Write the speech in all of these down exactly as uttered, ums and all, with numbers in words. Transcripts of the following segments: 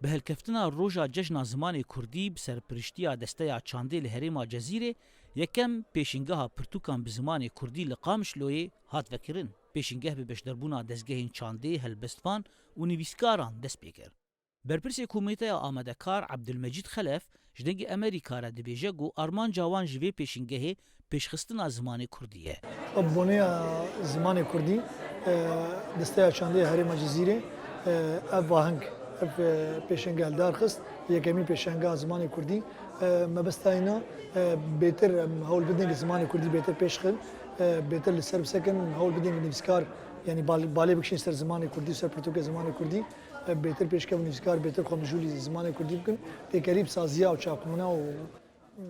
Bi helkeftina Roja Cejna Zimanê Kurdî bi serpiriştiya Desteya Çandê li herêma Cezîrê, yekem pêşîngeha pirtûkan bi zimanê kurdî li Qamişloyê hat vekirin. Pêşîngeh bi beşdarbûna dezgehên çandê, helbestvan û nivîskaran dest pê kir. Berpirsê Komîteya Amadekar Ebdulmecîd Xelef ji Dengê Amerîka re dibêje ku armanca wan ji vê pêşîngehê pêşxistina zimanê kurdî ye. Bi boneya zimanê kurdî, e, Desteya Çandê Herêma Cizîrê, e, ev aheng, ev, e, pêşenge li dar xist, yekemîn pêşengeha zimanê kurdî. E, mebesta îna, e, bêtir em hewl bidin zimanê kurdî bêtir pêş xin, e, bêtir li ser bisekin, hewl bidin nivîskar, yanî bal-, balê bikişîn ser zimanê kurdî, ser pirtûkê zimanê kurdî, e, bêtir pêşkevin nivîskar, bêtir xwe mijûlî zimanê kurdî bikin, têkerî bi saziya û çapbûna û,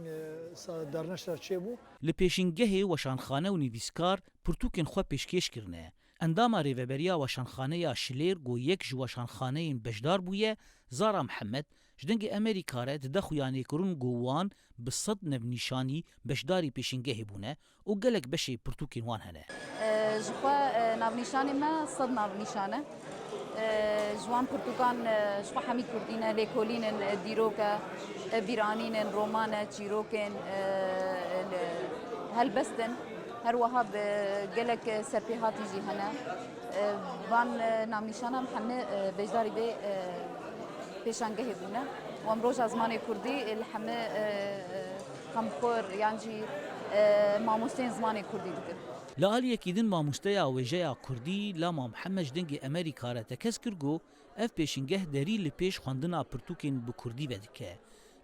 e, sa-, darneşra çêbû. Li pêşîngehê weşanxane û nivîskar pirtûkên xwe pêşkêş kirine. Endama Rêveberiya Weşanxaneya Şilêr ku yek ji weşanxaneyên beşdar bûye, Zara Mihemed, ji Dengê Amerîka re dide xuyanêkirin ku wan bi sed nevnîşanî beşdarî pêşîngehê bûne û gelek beşê pirtûkên wan hene. E, ji xwe, e, navnîşanê me sed navnîşan e. E, ji wan pirtûkan, e, ji xwe hemî kurdî ne, lêkolîn in, e, dîrok e, e, bîranîn in, roman e, çîrokên, e, li, helbest in. Her wiha bi gelek serpêhatî jî hene. E, van, e, navnîşanan hemî, e, beşdarî vê, e, pêşangehê bûne. Û em roja zimanê kurdî, e, li hemî, e, e, xemxwar yan jî, e, mamosteyên zimanê kurdî dikin. Li aliyekî din mamosteya wêjeya kurdî Lama Mihemed ji Dengê Amerîka re tekez kir ku ev pêşîngeh derî li pêş xwendina pirtûkên bi kurdî vedike.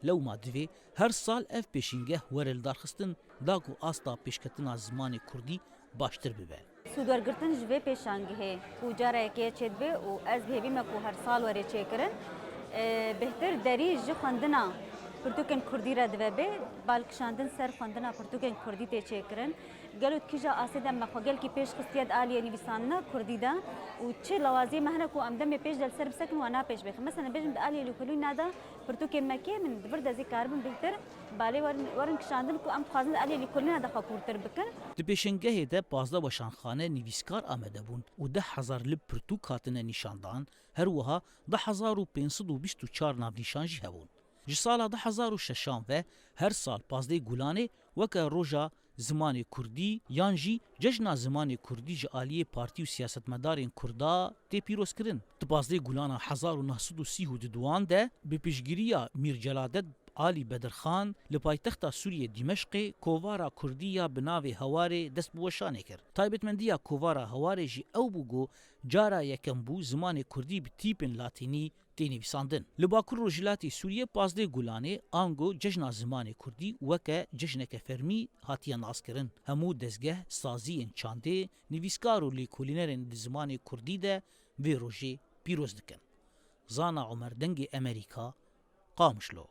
Lewma divê her sal ev pêşîngeh were lidarxistin, da ku asta pêşketina zimanê kurdî baştir bibe. Sûdwergirtin ji vê pêşangihê ku cara yekê çêdibe û ez bi hêvî me ku her sal were çêkirin, e, bêhtir derî ji xwendina pirtûkên kurdî re dibe bê, balkişandin ser xwendina pirtûkên kurdî tê çêkirin. Gelo di kîja astê de me xwe gelkî pêş xistiye di aliyê nivîsandina kurdî de û çi lawaziyê me hene ku em demê pêş de li ser bisekin wan a pêş bêxin. Mesela bêjim di aliyê lêkolîna de pirtûkên me kêm in, di vir de zî karibin bêhtir balê werin, werin kişandin ku em dixwazin di aliyê lêkolîna de xwe kûrtir bikin. Di pêşengehê de pazdeh weşanxane, nivîskar amade bûn û deh hezar lib pirtûk hatine nîşandan, her wiha du hezar û pênc sed û bîst û çar navnîşan jî hebûn. Ji sala du hezar û şeşan ve her sal pazdehê Gulanê weke Roja Zimanê Kurdî yan jî Cejna Zimanê Kurdî ji aliyê partî û siyasetmedarên Kurda tê pîrozkirin. Di pazdehê Gulana hezar û neh sed û sî û duduan de bi piştgiriya Mîr Celadet Alî Bedirxan li paytexta Sûriyê Dîmeşqê kovara Kurdî ya bi navê Hewarê dest bi weşanê kir. Taybetmendiya kovara Hewarê jî ew bû ku cara yekem bû zimanê Kurdî bi tîpên latînî tê nivîsandin. Li Bakur Rojhilatê Sûriyê pazdeh Gulanê ango Cejna Zimanê Kurdî weke cejneke fermî hatiye naskirin. Hemû dezgeh, saziyên çandê, nivîskar û lêkolînerên di zimanê Kurdî de vê rojê pîroz dikin. Zana Omer, Dengê Emerîka, Qamişlo.